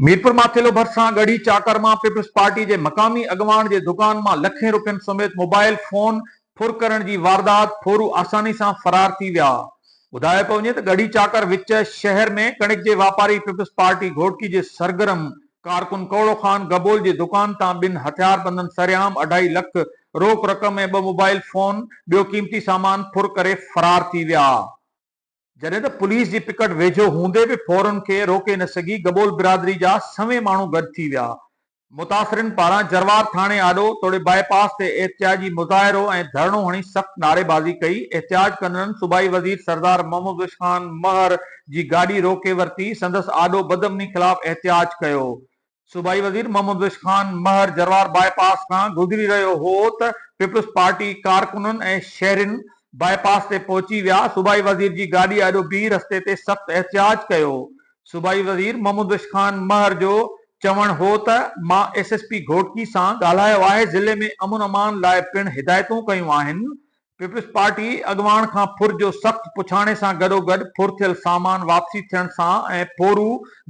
ميرپور ماٿيلو ڀرسان ڳڙهي چاڪر مان peoples party جي مقامي اڳواڻ جي دڪان مان لکين روپين سميت موبائل فون ڦر ڪرڻ جي واردات، ڦورو آساني سان فرار ٿي ويا. ٻڌايو پيو وڃي ته ڳڙهي چاڪر وچ شهر ۾ ڪڻڪ جي واپاري پيپلز پارٽي گهوٽڪي جي سرگرم ڪارڪن ڪوڙو خان گبول جي دڪان تان ٻن هٿياربندن سرعام اڍائي لک روڪ رقم ۽ ٻه موبائل فون ٻيو قيمتي سامان ڦر ڪري فرار ٿي ويا. جڏهن ته پوليس جي پڪٽ ويجهو هوندي به ڦورن کي روڪي نه سگهي، گبول برادري جا سوين ماڻهو گڏ ٿي ويا. متاثرين پاران جروار ٿاڻي آڏو توڙي باء پاس تي احتجاجي مظاهرو ۽ ڌرڻو هڻي سخت نعريبازي ڪئي، احتجاج ڪندڙن صوبائي وزير سردار محمد بخش خان مهر جي گاڏي روڪي ورتي، سندس آڏو بدامني خلاف احتجاج ڪيو. صوبائي وزير محمد بخش خان مهر جروار باء پاس کان گذري رهيو هو ته پيپلز پارٽي ڪارڪنن ۽ شهرين باء پاس تي پهچي ويا، صوبائي وزير جي گاڏي آڏو بيهي رستي تي سخت احتجاج ڪيو. صوبائي وزير محمد بخش خان مهر جو چوڻ هو ته مان ايس ايس پي گهوٽڪي سان ڳالهايو آهي، ضلعي ۾ امن امان لاء پڻ هدايتون ڪيون آهن، پيپلز پارٽي اڳواڻ کان ڦر جو سخت پڇاڻي سان گڏوگڏ ڦر ٿيل سامان واپسي ٿيڻ سان ۽ ڦورو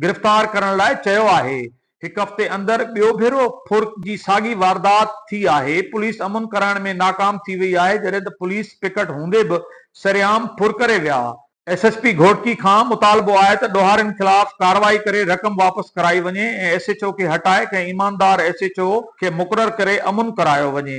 گرفتار ڪرڻ لاء چيو آهي. هڪ هفتي اندر ٻيو ڀيرو ڦر جي ساڳي واردات ٿي آهي، پوليس امن ڪرائڻ ۾ ناڪام ٿي وئي آهي جڏهن ته پوليس پڪٽ هوندي به سرعام ڦر ڪري ويا. ايس ايس پي گهوٽڪي کان مطالبو آهي ته ڏوهارين خلاف ڪارروائي ڪري رقم واپس ڪرائي وڃي ۽ ايس ايڇ او کي هٽائي ڪنهن ايماندار ايس ايڇ او کي مقرر ڪري امن ڪرايو وڃي.